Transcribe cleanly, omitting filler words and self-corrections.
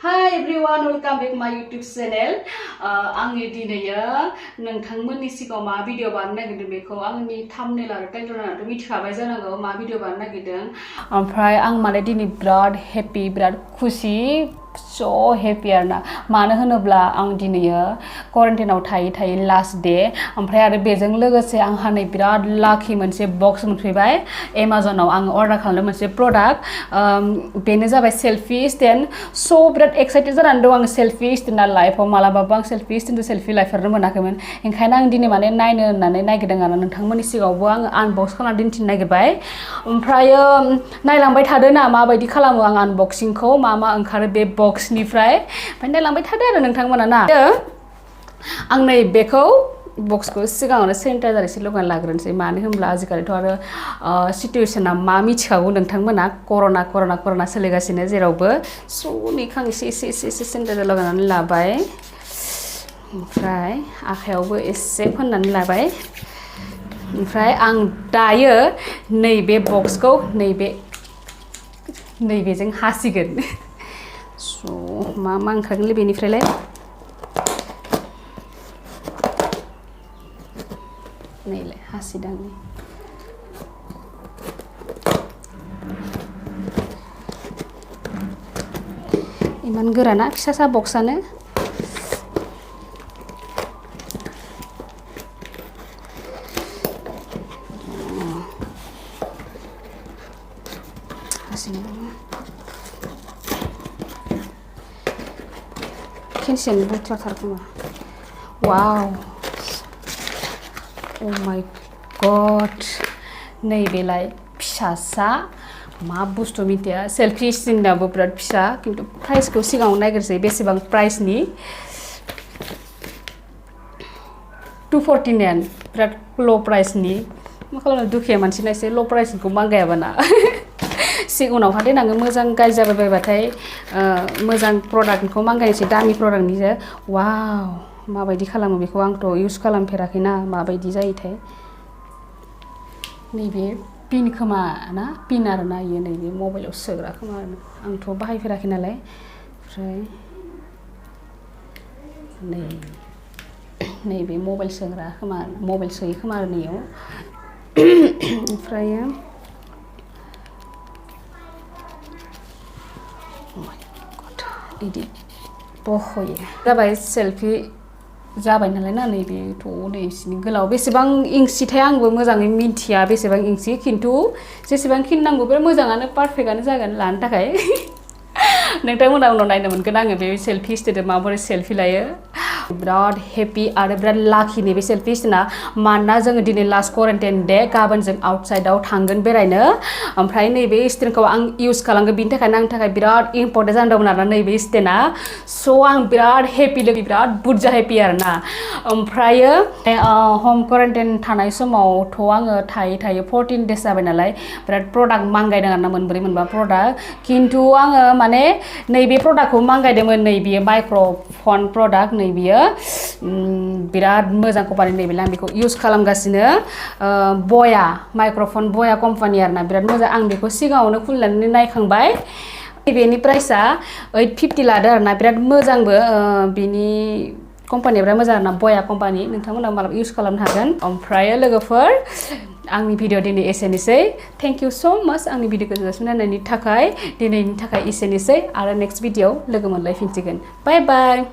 Hi everyone, welcome back my YouTube channel. आंनि दिनैयो नोंथांमोननि सिगाङाव मा भिडिअ बानायनो नागिरदों बेखौ आंनि थाम्बनेल आरो टाइटल होनानैथ' मिथिखाबाय जानांगौ मा भिडिअ बानायनो नागिरदों। ओमफ्राय आं माने दिनै बिराद हेपि बिराद खुसि स' हेपि आरोना मानो होनोब्ला आं दिनैयो क्वारेन्टाइनाव थायै लास्ट डे ओमफ्राय आरो बेजों लोगोसे आंहा नै बिराद लाखि मोनसे बक्स मोनफैबाय एमाजनाव आं अर्डार खालामदों मोनसे प्रडाक्ट बेनो जाबाय सेल्फि स्टेन्ड स' बिराद एक्साइटेड जानानै दं आं सेल्फि स्टेन्डआ लाइफआव मालाबाबो आं सेल्फि स्टेन्डजों सेल्फि लाइफेरनो मोनाखैमोन ओंखायनो आं दिनै माने नायनो होननानै नागिरदों आरो नोंथांमोननि सिगाङावबो आङो आनबक्स खालामना दिन्थिनो नागिरबाय ओमफ्रायो नायलांबाय थादो ना माबायदि खालामो आं आनबक्सिंखौ मा ओंखारो बे बक्सनिफ्राय ओमफ्राय नायलांबाय थादो आरो नोंथांमोना ना आं नै बेखौ बक्सखौ सिगाङावनो सेनिटाइजार एसे लगायना लाग्रोनोसै मानो होनब्ला आजिखालिथ' आरो सिटुवेसना मा मिथिखागौ नोंथांमोना कर'ना सोलिगासिनो जेरावबो स' नेखां एसे सेनिटाइजार लगायनानै लाबाय ओमफ्राय आखायावबो एसे फोननानै लाबाय ओमफ्राय आं दायो नैबे बक्सखौ नैबेजों हासिगोन स' मा ओंखारगोनलै बेनिफ्रायलाय नैलाय हासिदां इमान गोराना फिसा बक्सआनो खेनसेयानो बुथुवाथार खोमा वाव Oh my god नैबेलाय फिसासा मा बुस्थु मिथिया सेल्फि स्टेन्डआबो बिराद फिसा खिन्थु प्राइसखौ सिगाङाव नायग्रोसै बेसेबां प्राइसनि 249 बिराद ल' प्राइसनि मा खालामनो दुखिया मानसिना एसे ल' प्राइसखौ मांगायाबाना सिगाङावहा देनाङो मोजां गाज्रि जाबाय बायबाथाय मोजां प्रडाक्टखौ मांगायनोसै दामि प्रडाक्टनिसो वाव माबायदि खालामो बेखौ आंथ' इउज खालामफेराखैना माबायदि जायोथाय नैबे पिन खोमा ना पिन आरोना इयो नैबे मबाइलाव सोग्रा खोमा आरो आंथ' बाहायफेराखै नालाय ओमफ्राय नैबे मबाइल सोग्रा खोमा मबाइल सोयो खोमा आरो नैयाव ओमफ्राय बिदि बहयो जाबाय सेल्फि जाबाय नालाय ना नैबेथ' नैसिनि गोलाव बेसेबां इंसिथाय आंबो मोजाङै मिन्थिया बेसेबां इंसि खिन्थु जेसेबां खिन्नांगौ बे मोजाङानो पारफेक्टआनो जागोन लानो थाखाय नोंथांमोना उनाव नायनो मोनगोन आङो बे सेल्फि स्टेन्डआव माबोरै सेल्फि लायो बिराद हेपि आरो बिराद लाखि नैबे सेल्फि स्टेन्डआ मानोना जोङो दिनै लास्ट क्वारेन्टाइन डे गाबोन जों आउटसाइडआव थांगोन बेरायनो ओमफ्राय नैबे स्टेन्डखौ आं इउज खालामगोन बिनि थाखायनो आंनि थाखाय बिराद इम्पर्टेन्ट जाना दंमोन आरोना नैबे स्टेन्डआ स' आं बिराद हेपि बिराद बुरजा हेपि आरोना ओमफ्रायो हम क्वारेन्टाइन थानाय समावथ' आङो थायै 14 डेज जाबाय नालाय बिराद प्रडाक्ट मांगायदों आरोना मोनब्रै मोनबा प्रडाक्ट खिन्थु आङो माने नैबे प्रडाक्टखौ मांगायदोंमोन नैबे माइक्र'फन प्रडाक्ट नैबेयो बिराद मोजां कम्पानि नैबे आं बेखौ इउज खालामगासिनो बया माइक्र'फन बया कम्पानि आरोना बिराद मोजां आं बेखौ सिगाङावनो खुलिनानै नायखांबाय बेनि प्राइसआ 850 लादो आरोना बिराद मोजांबो बिनि कम्पानिया बिराद मोजां आरोना बया कम्पानि नोंथांमोना मालाबा इउज खालामनो हागोन ओमफ्राय लोगोफोर आंनि भिडिअ दिनै एसेनोसै थेंक इउ स' माच आंनि भिडिअखौ जोबजासिम नायनायनि थाखाय दिनैनि थाखाय एसेनोसै आरो नेक्स्ट भिडिअ लोगो मोनलायफिनसिगोन बाय बाय